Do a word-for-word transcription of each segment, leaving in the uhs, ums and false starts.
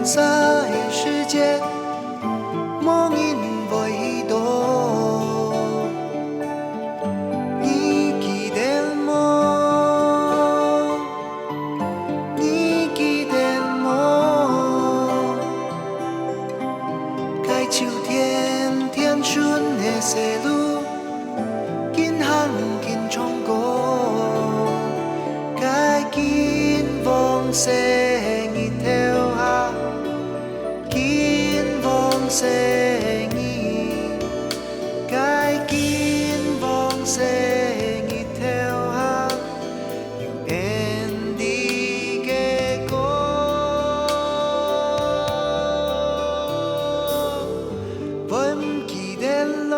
啥个時節，無人會去到。你記得無？你記得無？該秋天，天順个細路，緊行緊唱歌。該金黃色日頭下， 金黃色日，該金黃色日頭下，有𫣆俚个歌。會毋記得路，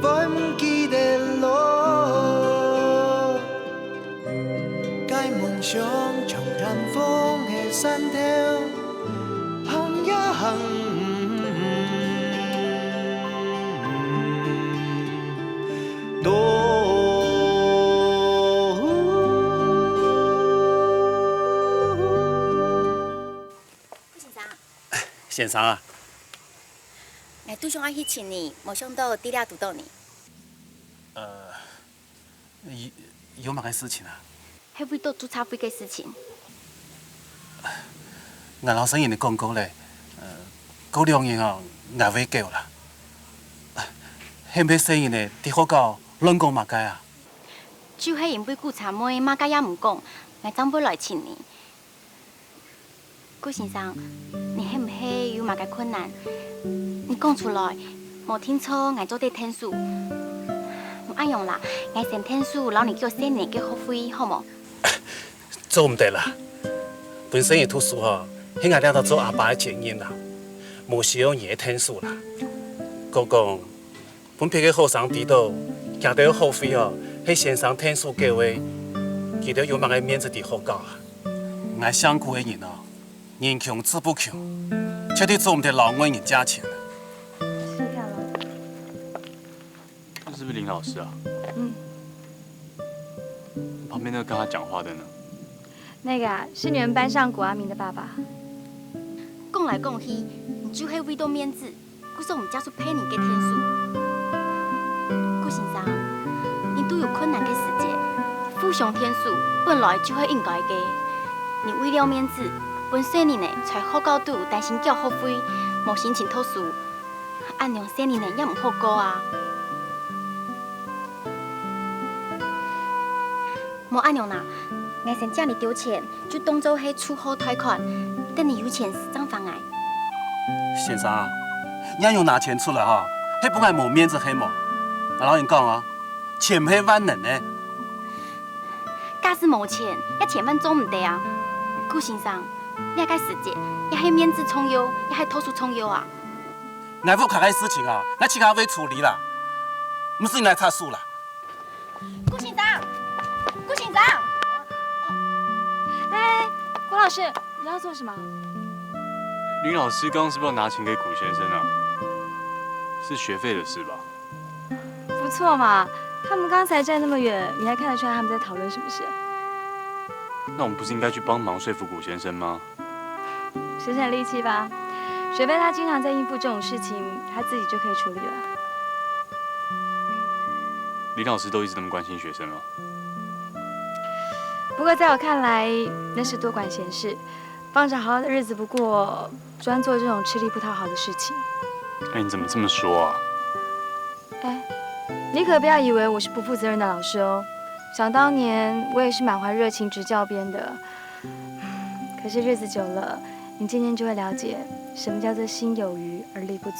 會毋記得路。 該夢想像巔峰个山頭，行呀行，到。先生，先生啊，𠊎都想愛去尋你，無想到在這堵著你。呃， 有，有麼个事情啊？係為著註冊費个事情。𠊎摎細人仔講過咧，呃，過兩日哦，𠊎會繳啦。係毋係細人仔在學校亂講麼个啊？就係因為顧查妹麼个也毋講，𠊎正會來尋你。 顧先生，你係毋係有麼个困難？你講出來，無定著𠊎做得𢯭手。無恁樣啦，𠊎先𢯭手摎你繳細人个學費，好無？做毋得啦，分細人讀書吼，係𠊎這兜做阿爸个責任啦，無需要你个𢯭手啦。過講， 分別个學生知著，厥兜學費哦，係先生𢯭手繳个，佢兜有麼个面子在學校啊？𠊎姓顧个人哦，人窮志不窮，絕對做毋得摎外人借錢啊。試試看咯。這是不是林老師啊？嗯。旁邊那個跟他講話的呢？那個啊，是你們班上古阿明的爸爸。講來講去，你就係為著面子， 故所毋借出別人个𢯭手。顧先生，人都有困難个時節，互相𢯭手本來就係應該个。你為了面子，分細人仔在學校肚擔心繳學費，無心情讀書，恁樣細人仔也毋好過啊。無恁樣啦，𠊎先借你兜錢， 就當做係出貨貸款，等你有錢時正還𠊎。先生啊，你恁樣拿錢出來吼，係分𠊎無面子係無？𠊎摎你講哦，錢係萬能个。假使無錢，也千萬做毋得啊！顧先生，這個時節，也係面子重要，也係讀書重要啊！𠊎屋下个事情啊，𠊎自家會處理啦，毋使你來插手啦。 顧先生，顧先生。哎，郭老師，你要做什麼？林老師剛剛是不是要拿錢給古先生啊？是學費的事吧？不錯嘛，他們剛才站那麼遠，你還看得出來他們在討論什麼事？那我們不是應該去幫忙說服古先生嗎？ 省省力氣吧。學費他經常在應付這種事情，他自己就可以處理了。林老師都一直那麼關心學生了。不過在我看來，那是多管閒事，放著好好的日子不過，專做這種吃力不討好的事情。哎，你怎麼這麼說啊？ 哎，你可不要以為我是不負責任的老師哦。想當年，我也是滿懷熱情執教編的。可是日子久了，你漸漸就會了解什麼叫做心有餘而力不足。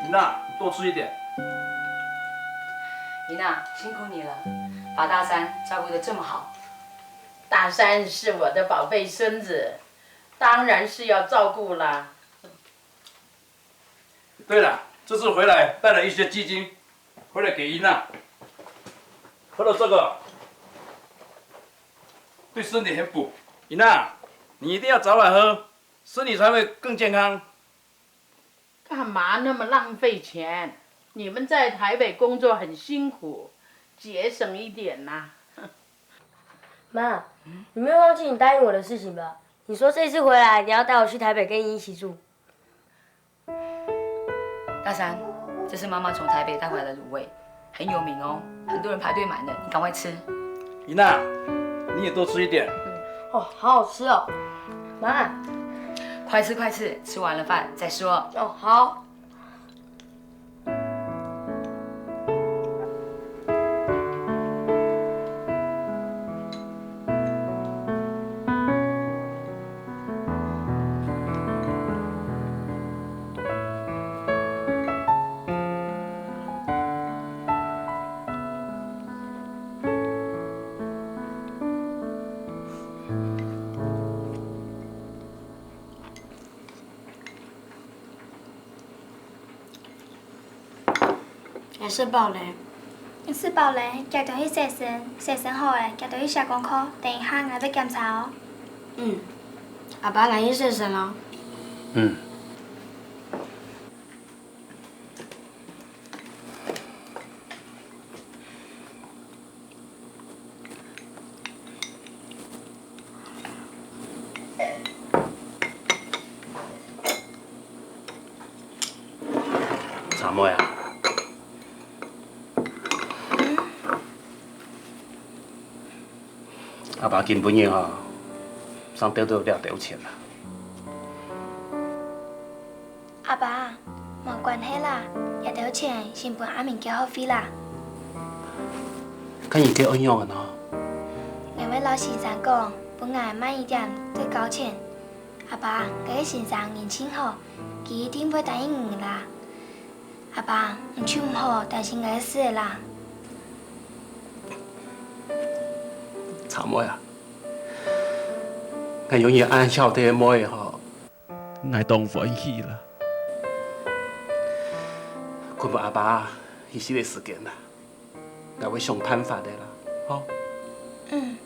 你呐，多吃一點。你呐，辛苦你了，把大山照顧得這麼好。大山是我的寶貝孫子，當然是要照顧啦。 對了，這次回來帶了一些雞精，回來給Ina。喝了這個，對身體很補。Ina，你一定要早晚喝，身體才會更健康。幹嘛那麼浪費錢？你們在台北工作很辛苦，节省一点呐。妈，你没有忘记你答应我的事情吧？你说这次回来你要带我去台北跟你一起住。大山，这是妈妈从台北带回来的卤味，很有名哦，很多人排队买呢，你赶快吃。伊娜，你也多吃一点。哦，好好吃哦，妈。快吃快吃，吃完了饭再说。哦，好。也食饱咧。也食饱咧，遽兜去洗身，洗身好咧，遽兜去寫功課，等一下𠊎愛檢查哦。嗯，阿爸，𠊎去洗身哦。嗯。 茶妹啊，阿爸今晡日吼，正得到這兜錢啊。阿爸，無關係啦，這兜錢先分阿明寄學費啦。看你該仰仔呢？ 𠊎會摎先生講，分𠊎慢一點再交錢。阿爸，該先生人盡好，佢一定會答應你啦。阿爸，你就毋好擔心𠊎个事啦。茶妹啊，𠊎有你恁孝悗个妹仔吼，𠊎當歡喜啦。看分阿爸歇息个時間啦。 𠊎會想辦法个啦，吼。嗯。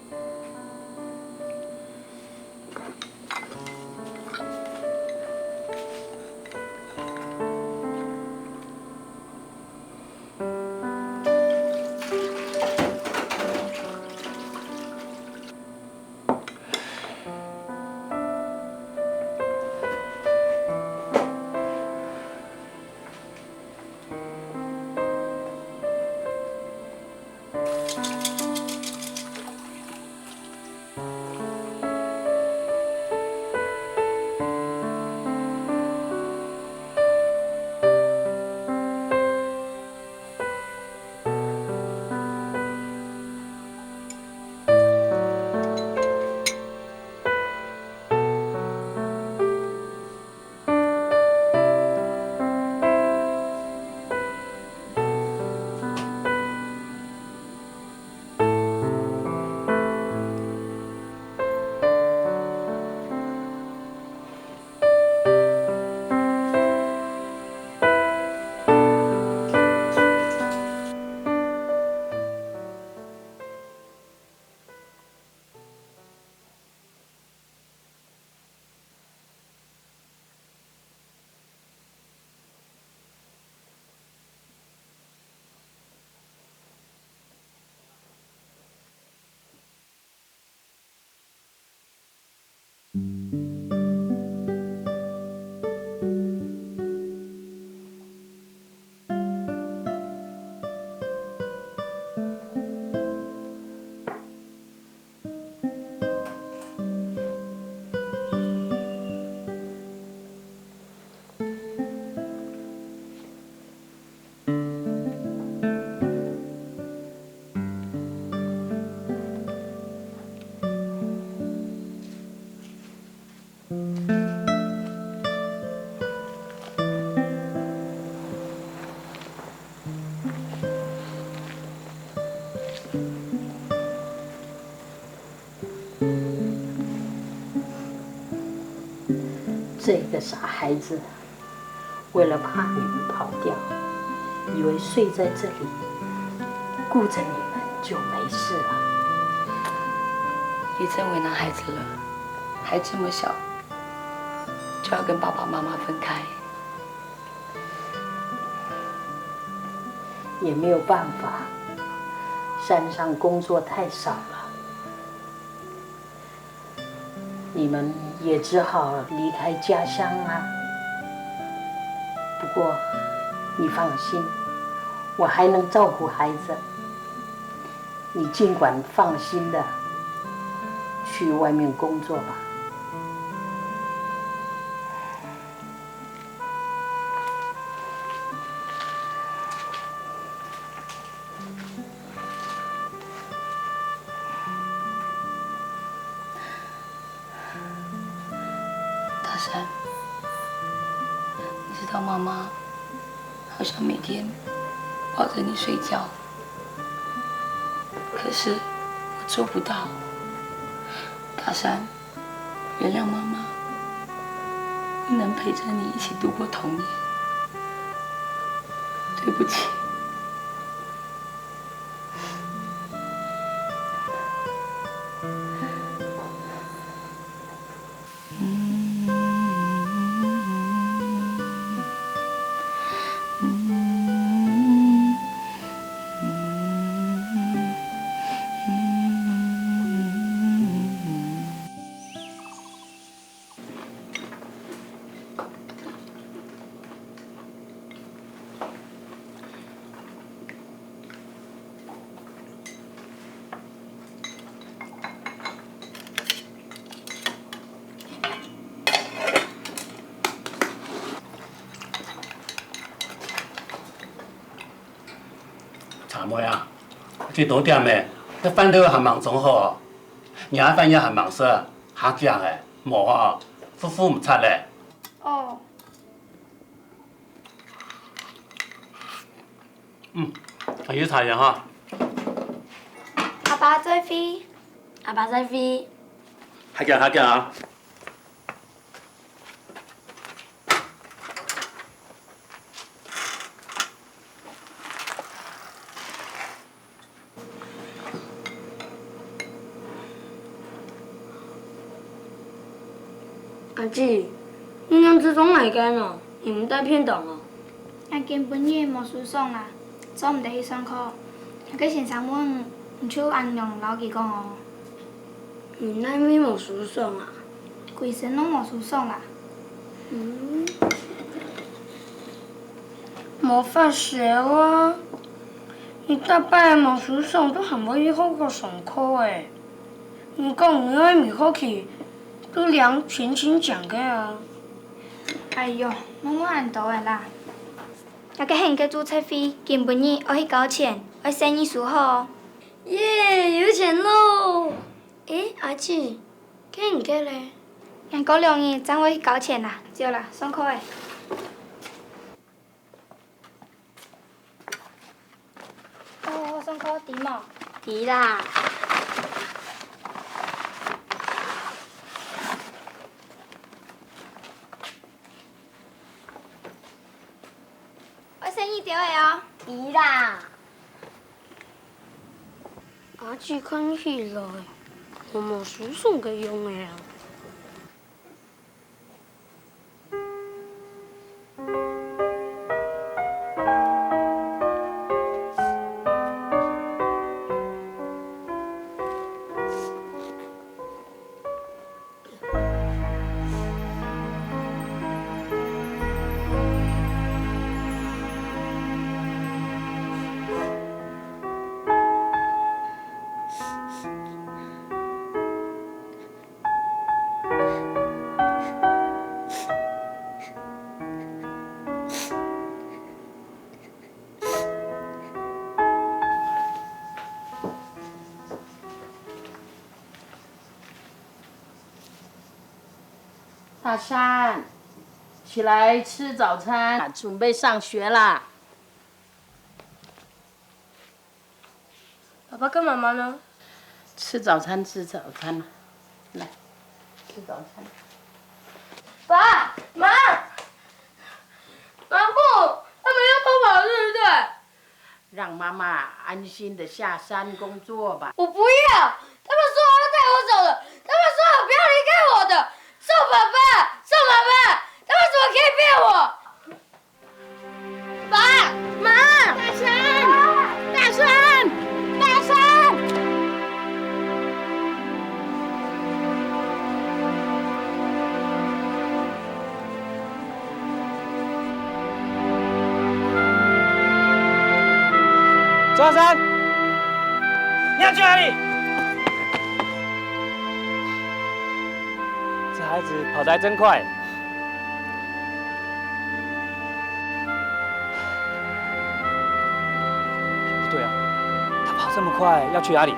这个傻孩子，为了怕你们跑掉，以为睡在这里，顾着你们就没事了。你真为难孩子了，还这么小，就要跟爸爸妈妈分开。也没有办法，山上工作太少了，你们也只好离开家乡啊。不过你放心，我还能照顾孩子，你尽管放心的去外面工作吧。大山，你知道妈妈好想每天抱着你睡觉，可是我做不到。大山，原谅妈妈不能陪着你一起度过童年，对不起。茶妹啊，今多點咧，這飯頭還吂裝好，若飯也還吂食，還驚咧，無啊，呼呼毋掣咧。哦。嗯，還有茶園哈。阿爸再會。阿爸再會。還驚，還驚啊！ 阿姊，你仰子裝𠊎个呢？你毋帶便當哦？𠊎今晡日無書上啊，做毋得去上課。該先生問，你就恁樣摎佢講哦。 你哪位無書上啊？歸身攏無書上啦。嗯。無發燒啊！你逐擺無書上都還會去學校上課誒。你講你愛毋愛去，都領錢錢獎个啊。哎喲，莫問恁多个啦。這个係你个註冊費，今晡日愛去交錢，愛細義收好哦。耶，有錢咯！ 誒，阿姊，該你个咧？𠊎過兩日正會去交錢啦，走啦，上課誒。好好好，上課，知無？知啦。愛細義兜仔哦。知啦。 阿姊看起來，無無書上个樣仔啊。 大山，起來吃早餐，準備上學啦。爸爸跟媽媽呢？吃早餐，吃早餐，來，吃早餐。爸媽，媽媽，他們要偷跑，對不對？ 讓媽媽安心的下山工作吧。我不要！他們說要帶我走了，他們說好不要離開我的。做爸爸，做媽媽，他們怎麼可以騙我？爸媽，大山，大山，大山，大山，你要去哪里？这孩子跑得还真快。不对啊，他跑这么快，要去哪里？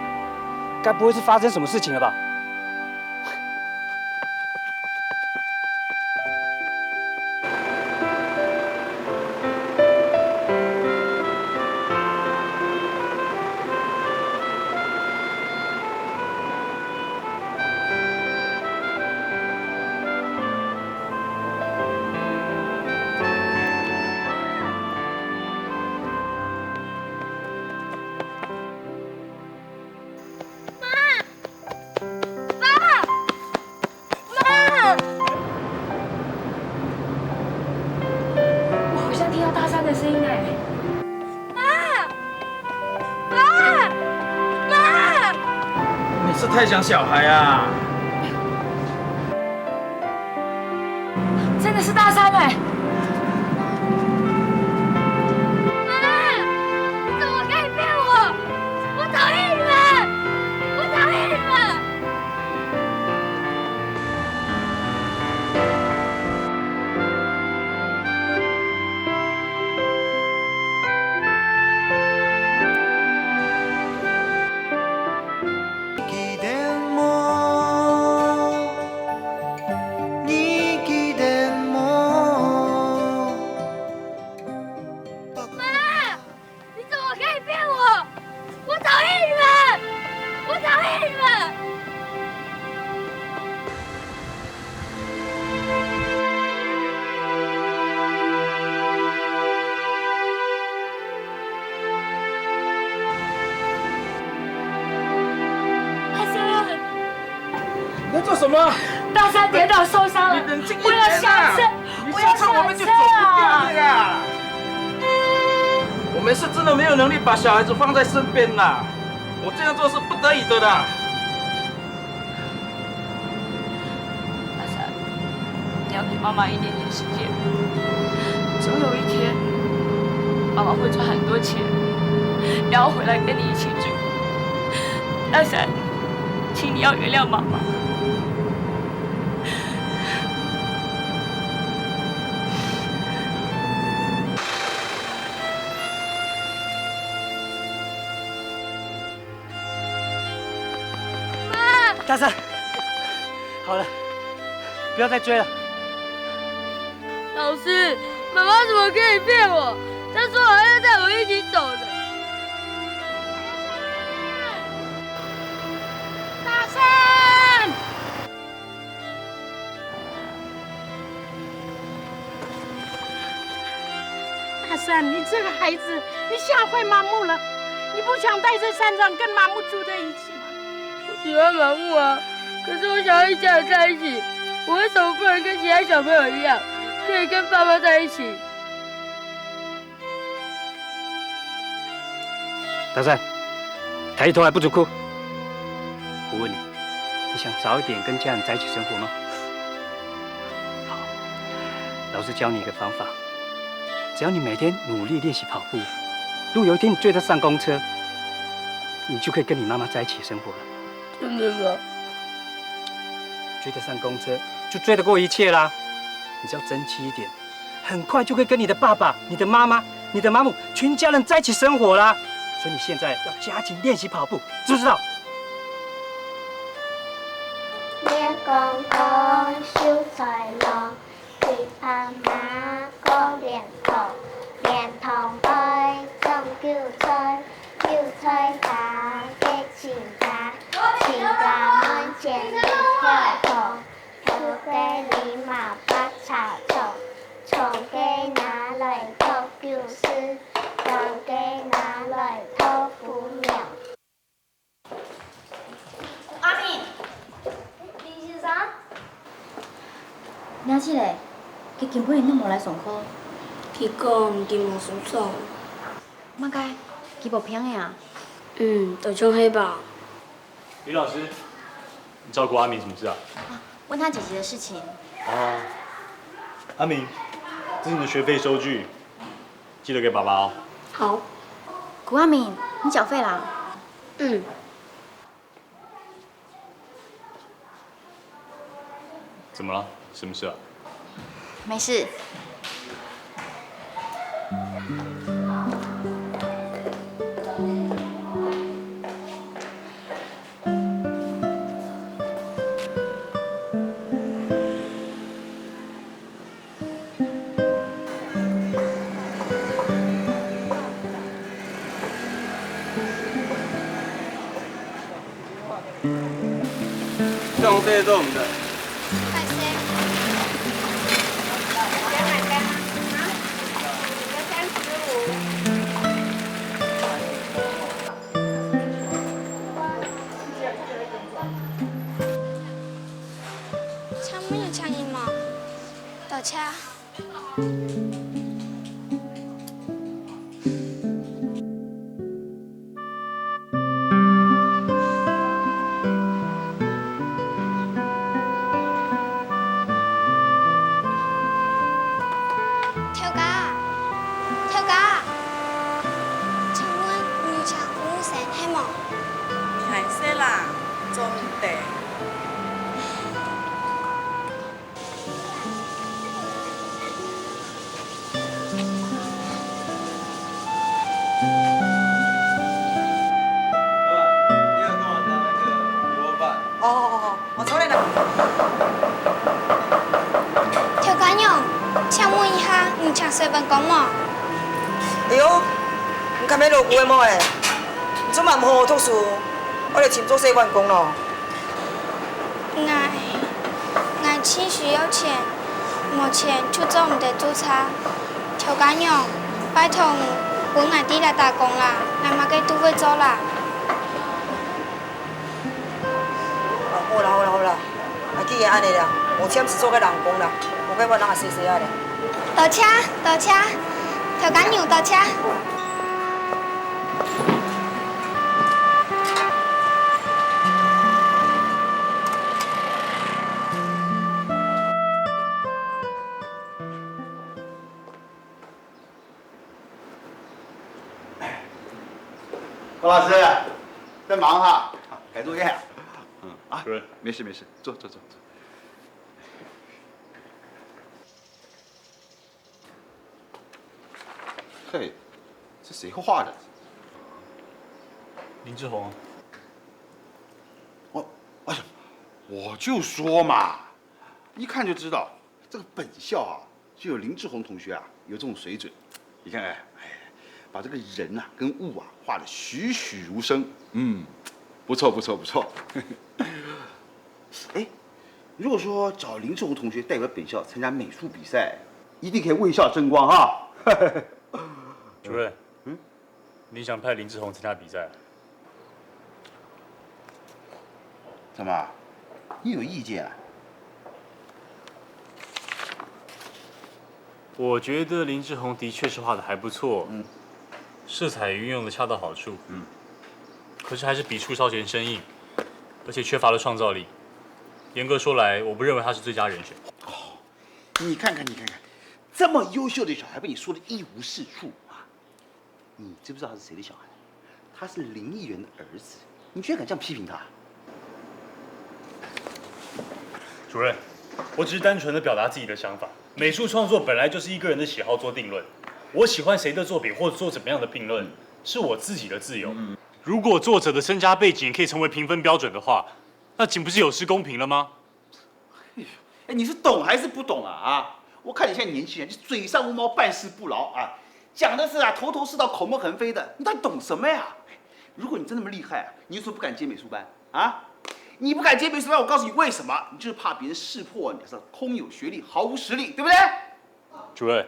该不会是发生什么事情了吧？ 爸！妈！我好像听到大山的声音哎。妈！爸！妈！你是太想小孩啊？真的是大山哎。妈！你怎么可以骗我？我讨厌你们！我讨厌你们！ 你怎么可以骗我？我讨厌你们！我讨厌你们！大山，你在做什么？大山跌倒受伤了，你冷静一点啊！我要下车，你下车我们就走不掉了啦！我们是真的没有能力把小孩子放在身边啦，我这样做是不得已的啦。大山，你要给妈妈一点点时间，总有一天，妈妈会赚很多钱，然后回来跟你一起住。大山，请你要原谅妈妈。 大山，好了，不要再追了。老师，妈妈怎么可以骗我？她说好要带我一起走的。大山！ 大山，你这个孩子，你吓坏妈妈了。你不想待在山上跟妈妈住在一起吗？我喜欢妈妈啊，可是我想要一家人在一起。我为什么不能跟其他小朋友一样，可以跟爸妈在一起？ 大山，抬起头来，不准哭。我问你，你想早一点跟家人在一起生活吗？好，老师教你一个方法，只要你每天努力练习跑步，如果有一天你追得上公车，你就可以跟你妈妈在一起生活了。真的吗？追得上公车，就追得过一切啦。你只要争气一点， 很快就可以跟你的爸爸、你的妈妈、你的妈妈全家人在一起生活啦。所以你现在要加紧练习跑步，知不知道？練功課，收菜咯，對爸媽講練功，練功愛種韭菜，韭菜花結親家，親家門前綠豆蔻。 土雞、驢毛、百草蟲，蟲雞拿來毒酒食，毒雞拿來毒餔娘。阿明，林先生，你阿姊咧？佢今晡日都無來上課。佢講佢無上課。麼个？佢無病个啊？嗯，就像係吧。 李老師，你照顧阿明什麼事啊？啊，問他姐姐的事情。哦，阿明，這是你的學費收據，寄了給爸爸哦。好。吴阿敏，你缴费啦？嗯。怎么了？什么事啊？没事。上车坐我们的。请问有请人吗？多谢。 头家，头家，请问你有请服务生係無？你還細啦，做毋得。 哦，哦，哦，哦，出來了。頭家娘，請問一下，你請洗碗工無？哎喲，你看沒落雨个無欸？你做麼毋好好讀書，愛來尋做洗碗工咯？ 𠊎，𠊎盡需要錢，無錢就做毋得註冊。頭家娘，拜託你分𠊎在這打工啦，𠊎麼个都會做啦。好啦，好啦，好啦，啊，既然恁樣啦，無錢就做個零工啦，無該𠊎人也洗洗啊咧。多謝，多謝，頭家娘，多謝。 高老师，在忙哈？啊，改作业啊？嗯，啊，主任。没事没事，坐坐坐坐。嘿，这谁画的？林志宏。我，哎呀，我就说嘛，一看就知道，这个本校啊， 就有林志宏同学啊，有这种水准。你看，哎，哎，把这个人啊跟物啊画得栩栩如生，嗯，不错不错不错。哎，如果说找林志宏同学代表本校参加美术比赛，一定可以为校争光啊。主任，嗯，你想派林志宏参加比赛啊？怎么？你有意见啊？我觉得林志宏的确是画得还不错，嗯。色彩运用得恰到好处，嗯。可是还是笔触稍显生硬，而且缺乏了创造力。严格说来，我不认为他是最佳人选。哦，你看看，你看看，这么优秀的小孩被你说得一无是处啊！ 你知不知道他是谁的小孩？他是林议员的儿子，你居然敢这样批评他？主任，我只是单纯的表达自己的想法。美术创作本来就是一个人的喜好做定论，我喜欢谁的作品或做怎么样的评论，是我自己的自由。如果作者的身家背景可以成为评分标准的话，那岂不是有失公平了吗？ 哎，你是懂还是不懂啊？啊，我看你现在年轻人就嘴上无毛，办事不牢啊，讲的是啊头头是道，口沫横飞的，你到底懂什么呀？如果你真那么厉害啊，你为什么不敢接美术班啊？你不敢接美术班，我告诉你为什么，你就是怕别人识破你是空有学历，毫无实力，对不对？ 主任，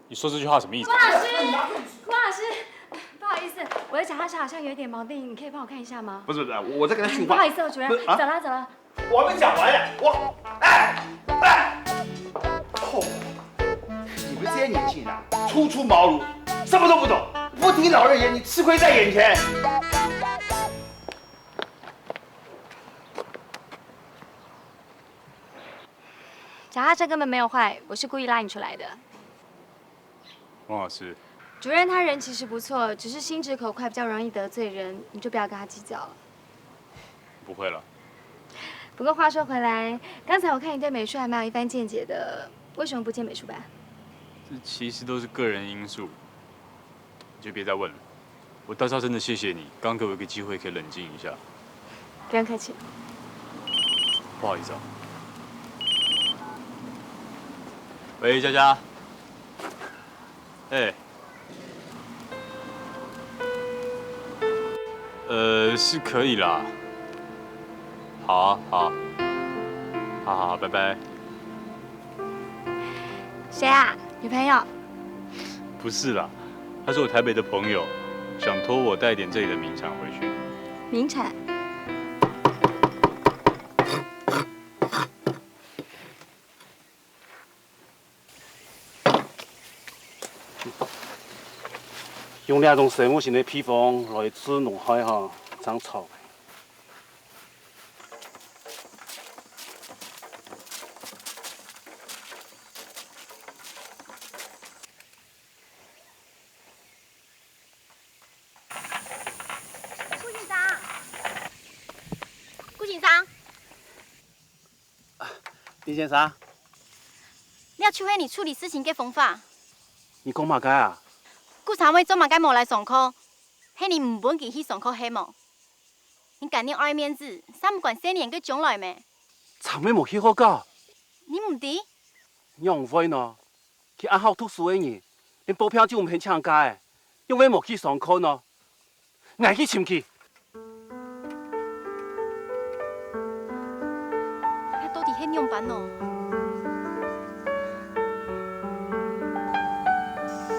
你说这句话什么意思？吴老师，吴老师，不好意思，我的脚踏车好像有一点毛病，你可以帮我看一下吗？不是不是，我在跟他训话。不好意思哦，主任，不是啊，走了走了。我还没讲完呢，我，哎，哎，哦，你们这些年轻人啊，初出茅庐，什么都不懂，不听老人言，你吃亏在眼前。 脚踏车根本没有坏，我是故意拉你出来的。王老师，主任他人其实不错，只是心直口快，比较容易得罪人，你就不要跟他计较了。不会了。不过话说回来，刚才我看你对美术还蛮有一番见解的，为什么不进美术班？这其实都是个人因素，你就别再问了。我倒是要真的谢谢你，刚给我一个机会可以冷静一下。不用客气。不好意思啊。喂，佳佳。哎。呃，是可以啦。好啊，好啊。好好，拜拜。谁啊？女朋友？不是啦，他是我台北的朋友，想托我带点这里的名产回去。名产？用這種生物性个配方來治農害吼，正著。 顾先生，顾先生，林先生，這就係你處理事情个方法。你講麼个啊？顧茶妹做麼个無來上課？係你毋分佢去上課係無？你甘願愛面子，煞毋管細人个將來咩？茶妹無去學校。你毋知？仰會呢？ 佢恁好讀書个人，連保鏢就毋肯請假欸，仰會無去上課呢？𠊎去尋佢。該到底係仰般呢？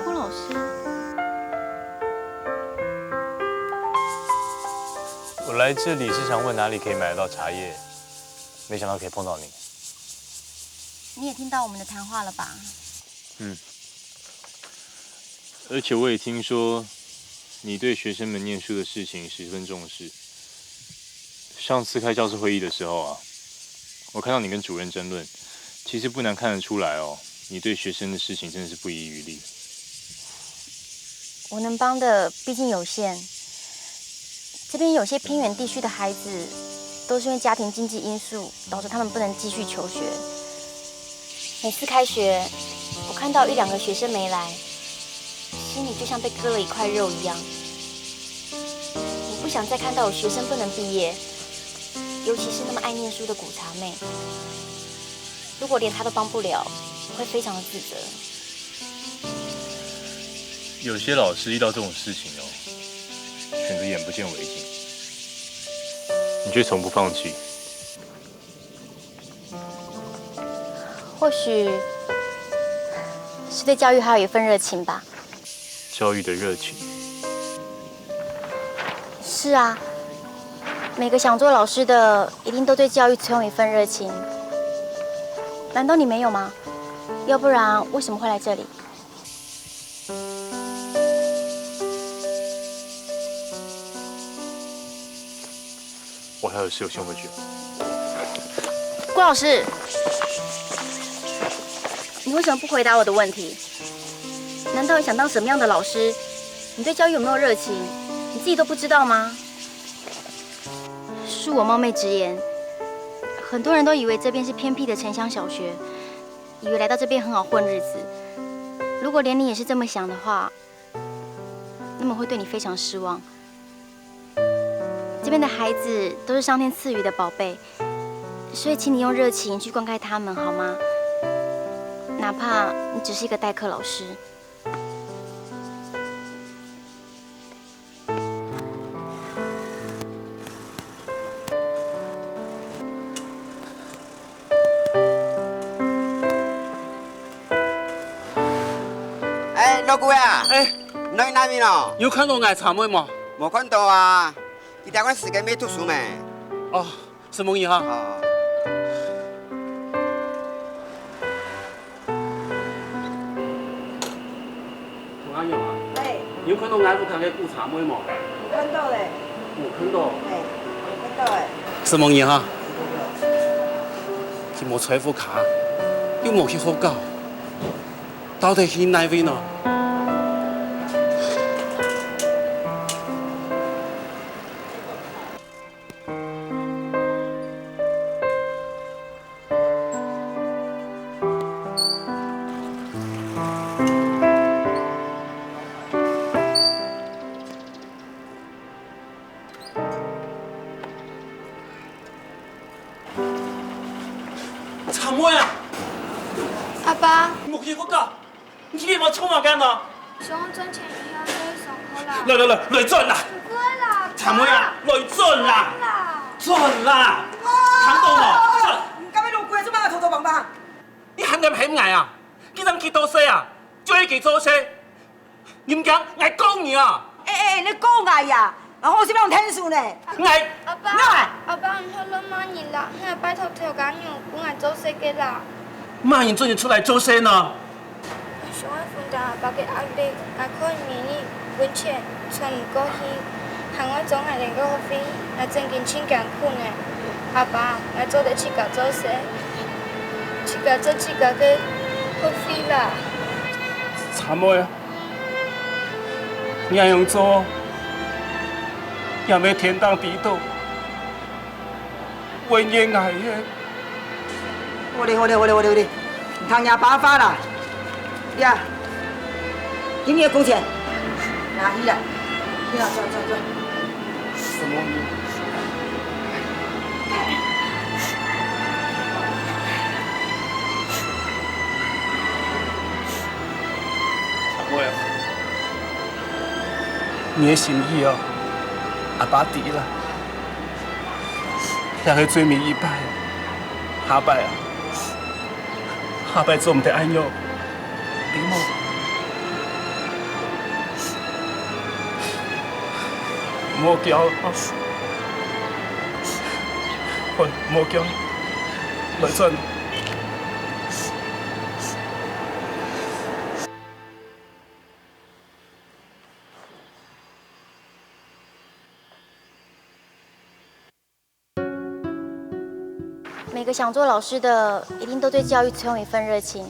顧老師，我來這裡是想問哪裡可以買得到茶葉，沒想到可以碰到你。你也聽到我們的談話了吧？ 嗯，而且我也聽說你對學生們念書的事情十分重視。上次開教師會議的時候啊，我看到你跟主任爭論，其實不難看得出來哦，你對學生的事情真的是不遺餘力。我能幫的畢竟有限，這邊有些偏遠地區的孩子，都是因為家庭經濟因素，導致他們不能繼續求學。每次開學，我看到一兩個學生沒來，心裡就像被割了一塊肉一樣。我不想再看到有學生不能畢業，尤其是那麼愛念書的古茶妹。如果連她都幫不了，我會非常的自責。 有些老師遇到這種事情哦，選擇眼不見為淨，你卻從不放棄。或許是對教育還有一份熱情吧。教育的熱情？是啊，每個想做老師的，一定都對教育存有一份熱情。難道你沒有嗎？要不然為什麼會來這裡？ 我還有事，我先回去。顧老師，你為什麼不回答我的問題？難道你想當什麼樣的老師？你對教育有沒有熱情？你自己都不知道嗎？恕我冒昧直言，很多人都以為這邊是偏僻的城鄉小學， 以為來到這邊很好混日子。如果連你也是這麼想的話，那麼會對你非常失望。這邊的孩子都是上天賜予的寶貝，所以請你用熱情去灌溉他們，好嗎？哪怕你只是一個代課老師。 哎，老古啊，哎，你在哪位呢？有看到𠊎茶妹無？無看到啊，佢這段時間在讀書咩？哦，承蒙你哈。哦。 同阿娘啊，哎。你有看到𠊎屋下个古茶妹無？有看到咧。有看到？哎，有看到哎。承蒙你哈。佢無在屋下，又無去學校，到底去哪位呢？陳妹啊！阿爸，你莫去學校，你去地方做麼个呢？想要賺錢以後再去上課啦。來來來，來轉啦！毋會啦，陳妹啊，來轉啦！轉啦！聽到無？轉！你敢要弄鬼，做麼个偷偷摸摸？你還敢喊𠊎啊？你當佢多歲啊？就係佢做事。 你毋驚𠊎告你啊？哎哎，你告𠊎呀？然後我這邊有天數呢。𠊎阿爸，阿爸，毋好亂罵人啦，𠊎拜託頭家娘分𠊎做事个啦。麼人准你出來做事呢？𠊎想愛分擔阿爸个壓力，𠊎可以每日分錢存過去，還愛做𠊎等个學費，𠊎正經盡艱苦呢。阿爸，𠊎做得自家做事，自家做自家个學費啦。陳妹啊！ 你恁樣做，也毋係天頂知道，會怨𠊎个。好咧，好咧，好咧，好咧，好咧，你聽你阿爸話啦。呀，今日个工錢，拿去啦，去啦，走走走。什麼？ 你个心意哦，阿爸知啦。這係最尾一擺，下擺啊，下擺做毋得恁樣，知無？莫噭啊！喂，莫噭，來轉。 每個想做老師的，一定都對教育充滿一份熱情。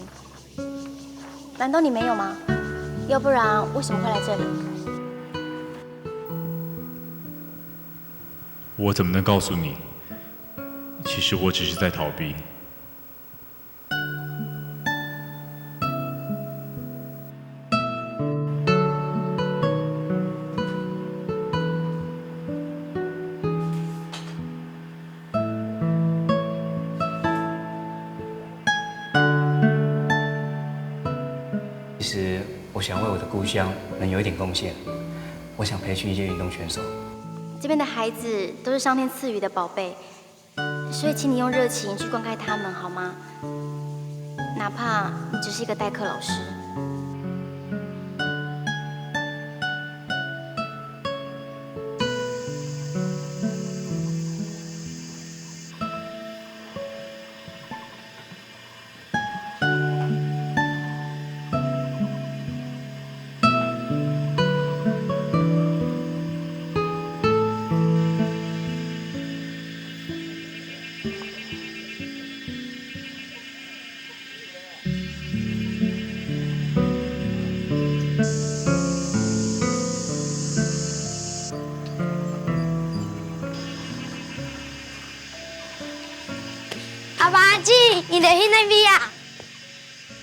難道你沒有嗎？要不然為什麼會來這裡？我怎麼能告訴你？其實我只是在逃避。 其實我想為我的故鄉能有一點貢獻，我想培訓一些運動選手。這邊的孩子都是上天賜予的寶貝，所以請你用熱情去灌溉他們，好嗎？哪怕你只是一個代課老師。 阿爸阿姊，你兜去哪位啊？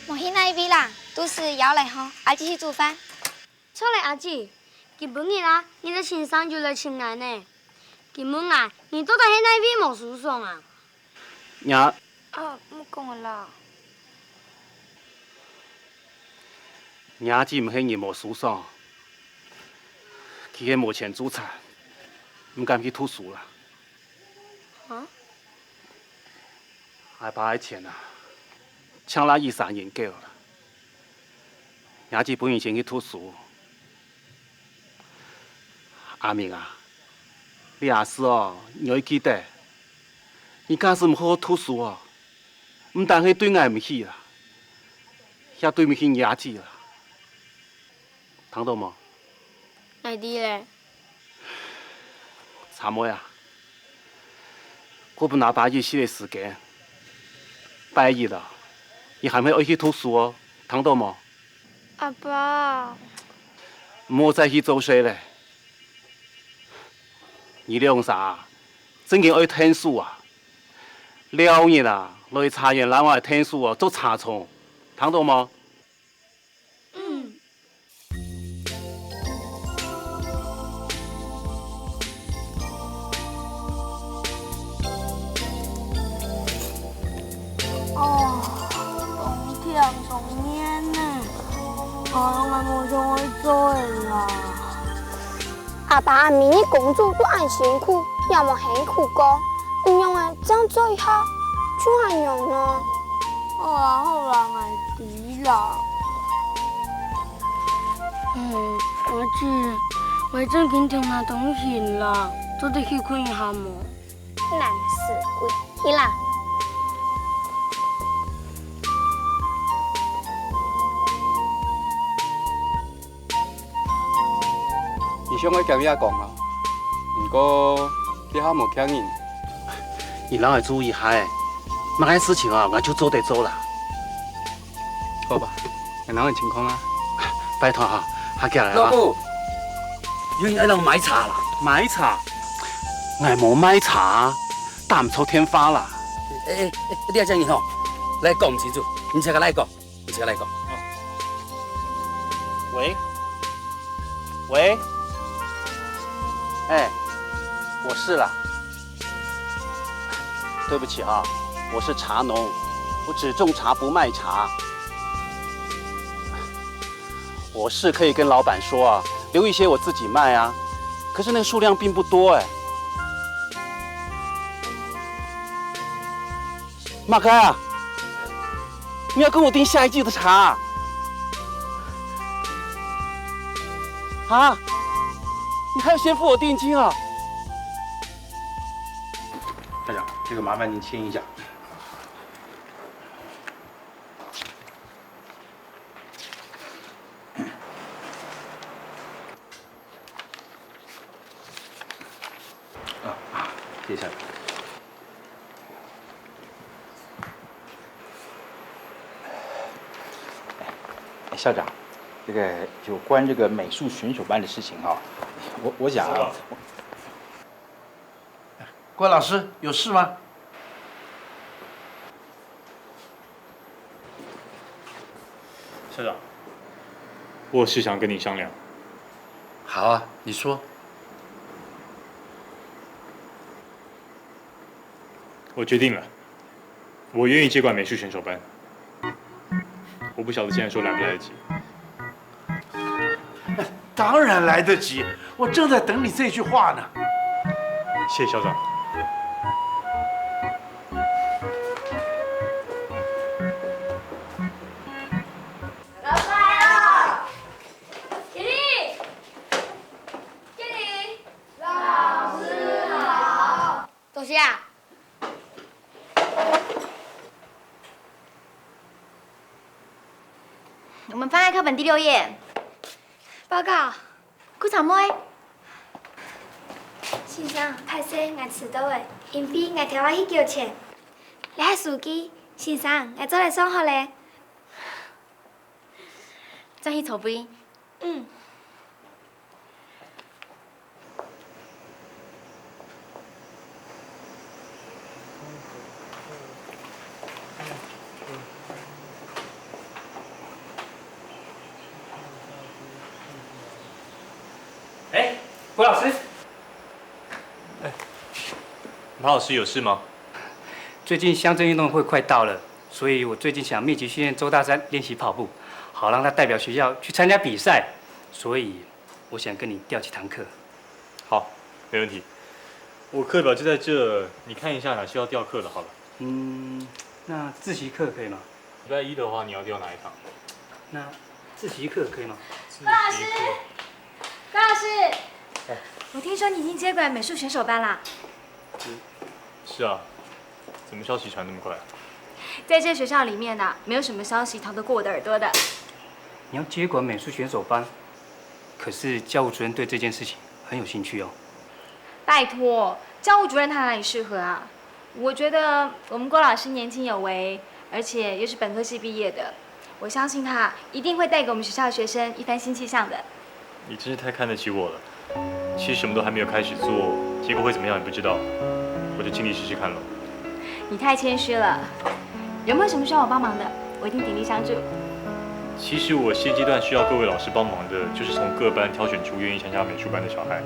無去哪位啦，肚屎枵咧吼，阿姊去煮飯。著咧，阿姊，今晡日啊，你兜先生又來尋𠊎呢。佢問𠊎，你到底係哪位無舒爽啊？若……啊，莫講了啦。若姊毋係人無舒爽，佢係無錢做田，毋敢去讀書啦。 哈？阿爸个錢啊，淨罅佢三人夠啦。若姊本人先去讀書。阿明啊，這下事哦，你愛記得，你假使毋好好讀書哦，毋單係對𠊎毋起啦，也對毋起若姊啦。聽到無？𠊎知咧。 茶妹啊，過分阿爸一息个時間，拜一啊，你還係愛去讀書哦，聽到無？阿爸，毋好再去做事咧。你兩儕啊，正經愛𢯭手啊，尞日啊，來茶園摎𠊎𢯭手哦，捉蠶蟲，聽到無？ 哦，阿爸阿姆日工作都恁辛苦，也無辛苦過，你仰會正做一下就恁樣呢？好啦好啦，𠊎知啦。嗯，阿姊，𠊎正經頭那當暈啦，做得去睏一下無？ 懶尸鬼，去啦！你想愛驚也講啊，毋過這下無徛人。你摎𠊎注意下欸，麼个事情啊，𠊎就做得做啦。好吧，𠊎摎你情況啊。拜託哈，下遽來啊。老母，有人愛摎𠊎買茶啦。買茶？ 𠊎無賣茶，打毋著電話啦。欸欸欸，你這樣吼，來講毋清楚，你自家來講，你自家來講。喂，喂，哎，我是啦。对不起啊，我是茶农，我只种茶不卖茶。我是可以跟老板说啊，留一些我自己卖啊，可是那个数量并不多哎。 马开啊，你要跟我订下一季的茶啊？啊？你还要先付我定金啊？大家，这个麻烦您签一下。 啊，谢谢。哎，校长，这个有关这个美术选手班的事情哈，我我想啊，郭老师有事吗？ 校长，我有事想跟你商量。好啊，你说。我决定了，我愿意接管美术选手班。我不晓得现在说来不来得及。当然来得及，我正在等你这句话呢。谢谢校长。 老师好！Kitty！Kitty！老师好！多谢啊！我们翻开课本第六页。报告。 顾长妹。先生，歹势，𠊎迟到了，因為𠊎頭下去繳錢。這係收據，先生，𠊎做得上學了。正去坐位。嗯。 哎，郭老师。哎，马老师有事吗？最近乡镇运动会快到了，所以我最近想密集训练周大山练习跑步，好让他代表学校去参加比赛。所以 我想跟你调几堂课。好，没问题。我课表就在这，你看一下哪需要调课的好了。嗯，那自习课可以吗？礼拜一的话，你要调哪一堂？那自习课可以吗？自习课。郭老师，郭老师，哎。我听说你已经接管美术选手班啦。 是啊，怎么消息传那么快啊？在这学校里面啊，没有什么消息逃得过我的耳朵的。你要接管美术选手班，可是教务主任对这件事情很有兴趣哦。拜托，教务主任他哪里适合啊？我觉得我们郭老师年轻有为，而且又是本科系毕业的，我相信他一定会带给我们学校的学生一番新气象的。 你真是太看得起我了。其实什么都还没有开始做，结果会怎么样也不知道，我就尽力试试看咯。你太谦虚了，有没有什么需要我帮忙的？我一定鼎力相助。其实我现阶段需要各位老师帮忙的，就是从各班挑选出愿意参加美术班的小孩，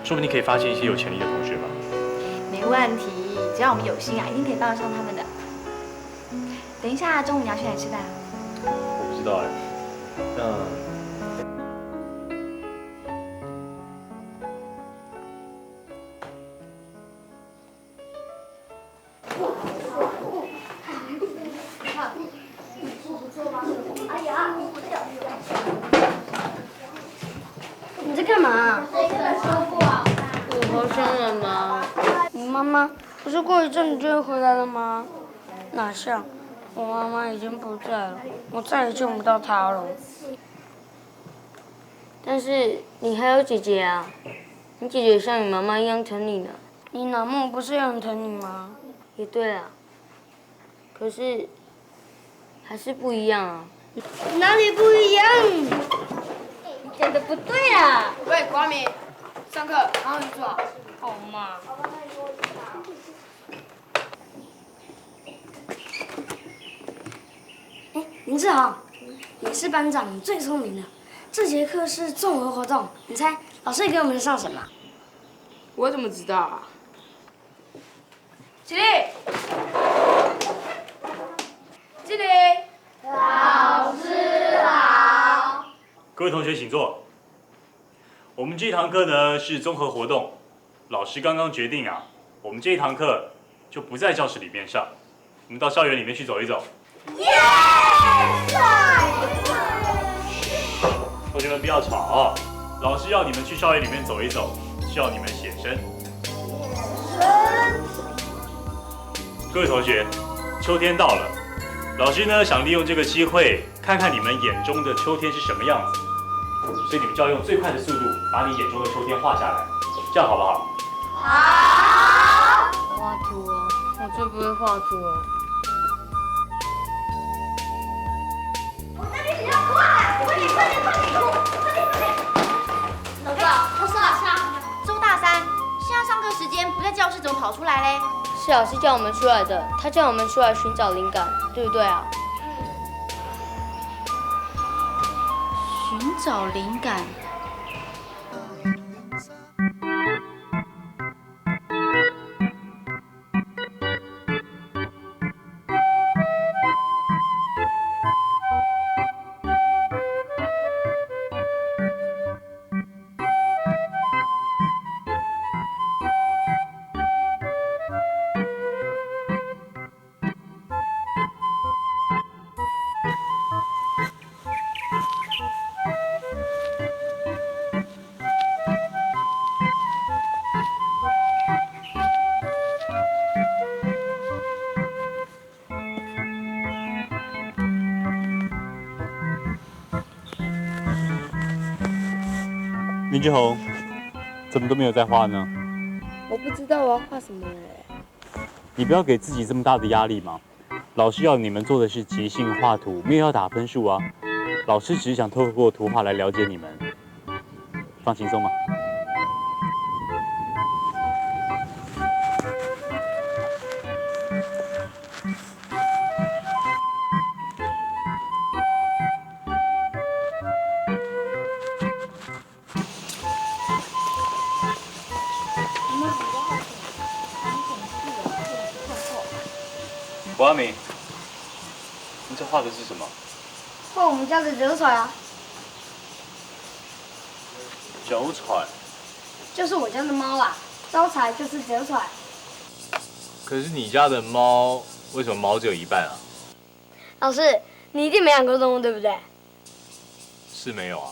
说不定可以发现一些有潜力的同学吧。没问题，只要我们有心啊，一定可以帮得上他们的。等一下中午你要去哪里吃饭啊？我不知道哎，那我好想妈妈。你妈妈不是过一阵子就会回来了吗？哪像，我妈妈已经不在了，我再也见不到她了。但是你还有姐姐啊，你姐姐像你妈妈一样疼你呢。你老母不是也很疼你吗？也对啊，可是还是不一样啊。哪里不一样？你讲的不对啦。喂，国民，上课，好好去做。好嘛。哎，林志豪，你是班长，你最聪明了。这节课是综合活动，你猜老师给我们上什么？我怎么知道啊？起立，起立。各位同学请坐。我们这堂课呢是综合活动，老师刚刚决定啊，我们这一堂课就不在教室里面上，我们到校园里面去走一走。同学们不要吵啊，老师要你们去校园里面走一走，是要你们现身。各位同学，秋天到了，老师呢想利用这个机会，看看你们眼中的秋天是什么样子，所以你们就要用最快的速度把你眼中的秋天画下来，这样好不好？画图哦，我最不会画图了。老师，老师，老师，周大三，现在上课时间不在教室，怎么跑出来嘞？是老师叫我们出来的，他叫我们出来寻找灵感，对不对啊？寻找灵感。林志宏，怎么都没有在画呢？我不知道我要画什么哎。你不要给自己这么大的压力嘛。老师要你们做的是即兴画图，没有要打分数啊。老师只是想透过图画来了解你们，放轻松嘛。博阿明，你这画的是什么？画我们家的招财啊。招财？就是我家的猫啊，招财就是招财。可是你家的猫为什么毛只有一半啊？老师，你一定没养过动物，对不对？是没有啊。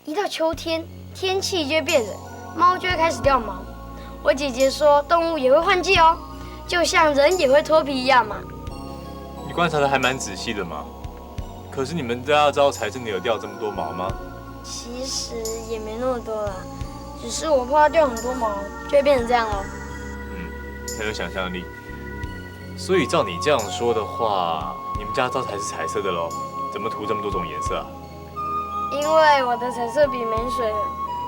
一到秋天，天气就会变冷，猫就会开始掉毛。我姐姐说，动物也会换季哦，就像人也会脱皮一样嘛。你观察的还蛮仔细的嘛。可是你们家的招财真的有掉这么多毛吗？其实也没那么多啦，只是我怕掉很多毛，就会变成这样哦。嗯，很有想象力。所以照你这样说的话，你们家招财是彩色的喽？怎么涂这么多种颜色啊？因为我的彩色笔没水了，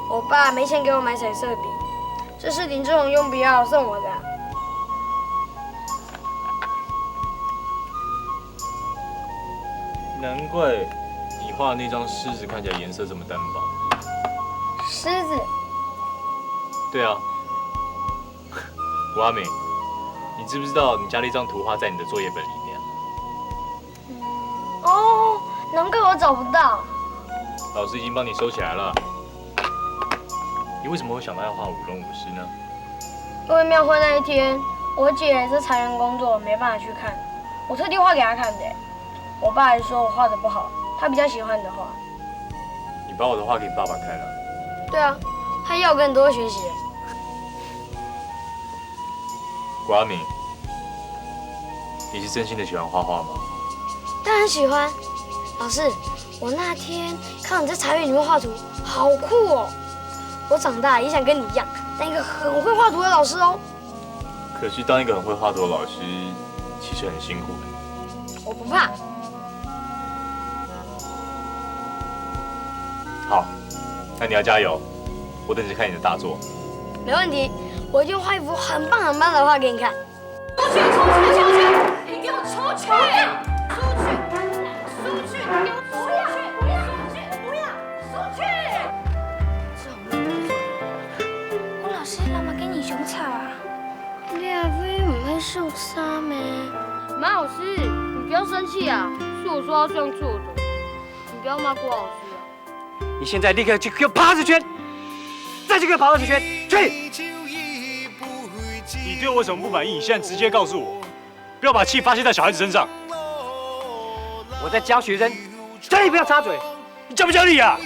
我爸没钱给我买彩色笔，这是林志宏用不要送我的。难怪你画那张狮子看起来颜色这么单薄。狮子？对啊，吴阿美，你知不知道你家那张图画在你的作业本里面？哦，难怪我找不到。老师已经帮你收起来了。你为什么会想到要画舞龙舞狮呢？因为庙会那一天，我姐在裁员工作，没办法去看，我特地画给她看的。我爸还说我画的不好，他比较喜欢你的画。你把我的画给你爸爸看了？对啊，他要跟你多学习。 瓜米，你是真心的喜欢画画吗？当然喜欢，老师，我那天看你在茶园里面画图，好酷哦！我长大也想跟你一样，当一个很会画图的老师哦。可是当一个很会画图的老师，其实很辛苦的。我不怕。好，那你要加油，我等着看你的大作。没问题，我一定画一幅很棒很棒的画给你看。 出去，出去，出去！你给我出去！出去！出去！你给我出去！不要！不要！出去！不要！出去！我老师老妈跟你凶吵啊？你阿妹毋係凶啥咩？马老师，你不要生气啊，是我说要这样做的，你不要骂郭老师啊。 你现在立刻就给我跑二十圈，再去给我跑二十圈，去！你对我有什么不满意？你现在直接告诉我，不要把气发泄在小孩子身上。我在教学生，叫你不要插嘴。你教不教你啊？